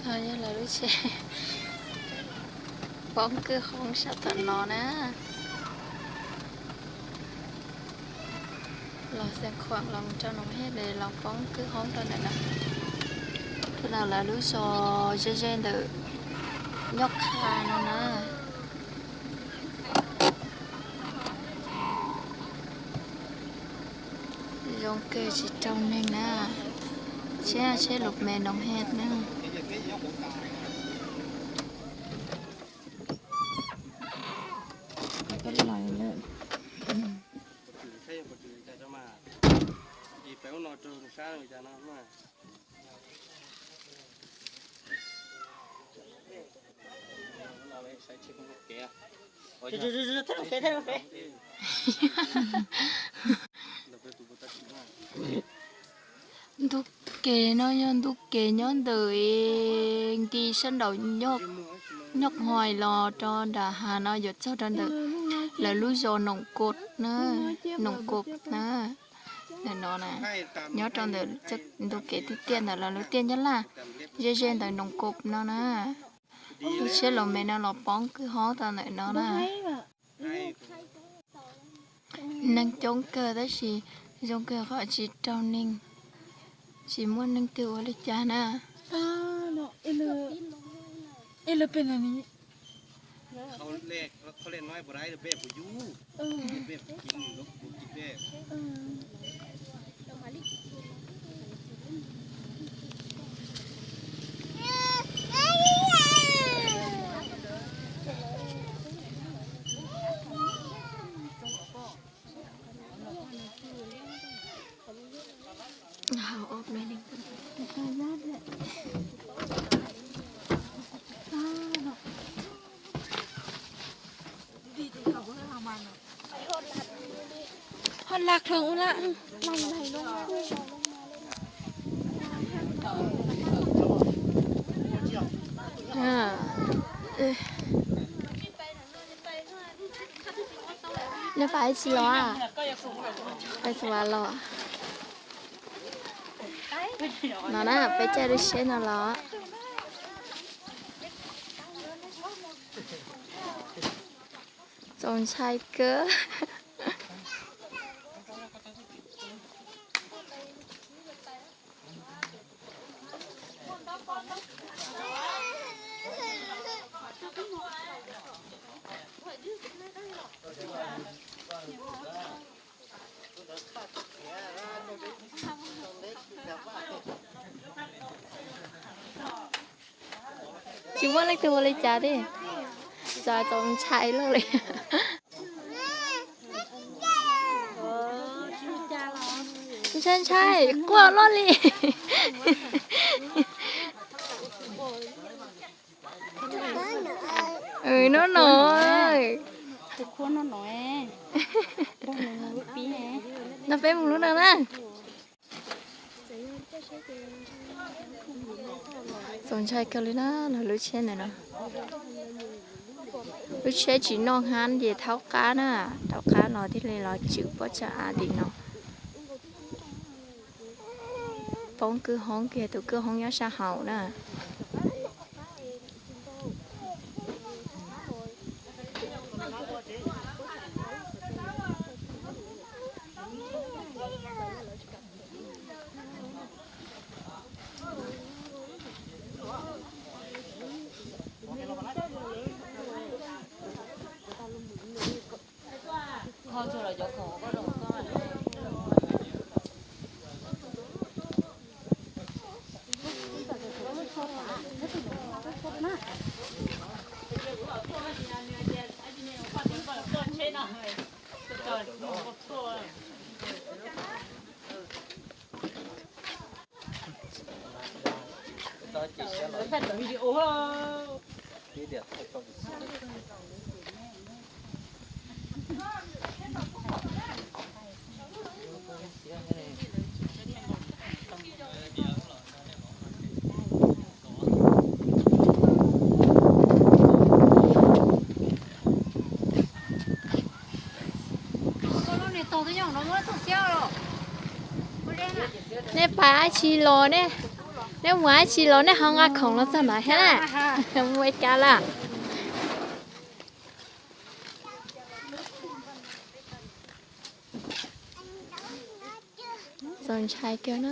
Yog lawv lub tsheb poob kwj hoob sab tom no na. Los Xeev Khuam los rau Noov Hej los poob kwj hoob rau ntawm no. Tus no lawv lub zos ze ze ntawm Nyob Qha no na. Zoo kawg tsis raug neeg na. Tsheb, tsheb lus me Noov Hej na. Ntu kev no yog ntu kev nyob ntawm Nkis sab nraum Nyob Hois los rau nram hav no yuav txog rau ntawm lawv lub zos Noom Kos na, Noom Kos na. Ntawm no na, nyob rau ntawm ntu kev tiaj tiaj ntawm lawv lub tiaj Nyab Laj, ze ze ntawm Noom Kos no na. Lub tsheb los me no los poob kwj hoob tau ntawm no na. Neeg coob kawg tab sis zoo kawg qhov tsis raug neeg, tsis muaj neeg twg ua li cas na. Ho lag rhees ua lawm. Neb pais tsis los? Pais xav los. No na, peb caij lub tsheb no los. Txaus ntshai kawg. Tsis muaj leej twg ua li cas thiab. Txaus ntshai loj li. Ntshai ntshai quaj loj li. Nub no, nrog peb mus lub no na. Txaus ntshai kawg li na, lawv lub tsheb ntawm no. Lub tsheb tsis noj hab ces thaub qab na, thaub qab los thiaj li los tswm pob tsag av tim no. Poob kwj hoob kiag, tus kwj hoob nyob sab hauv na. Nej pais dab tsi los ne? Neb mus dab tsi los nej ho nqa khoom los txog ntawd thiab na? Mus ua cas lawm? Txaus ntshai kawg na.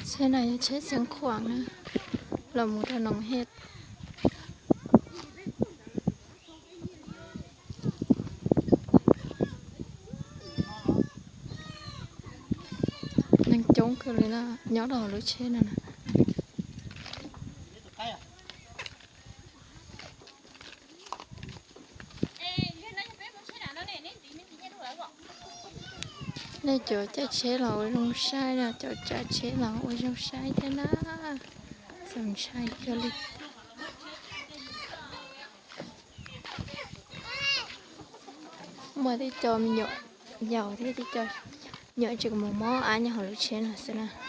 Tsheb no yog tsheb Xeev Khuam na, los mus rau Noov Hej. Neeg coob kawg li na, nyob rau hauv lub tsheb no na. Nej cov caij tsheb los ua zoo saib na, cov caij tsheb los ua zoo saib thiab na. Txaus ntshai kawg li. Muaj tej co me nyuam yaus thiab tej co me nyuam tseem mus mob ab nyob hauv lub tsheb no xwb na.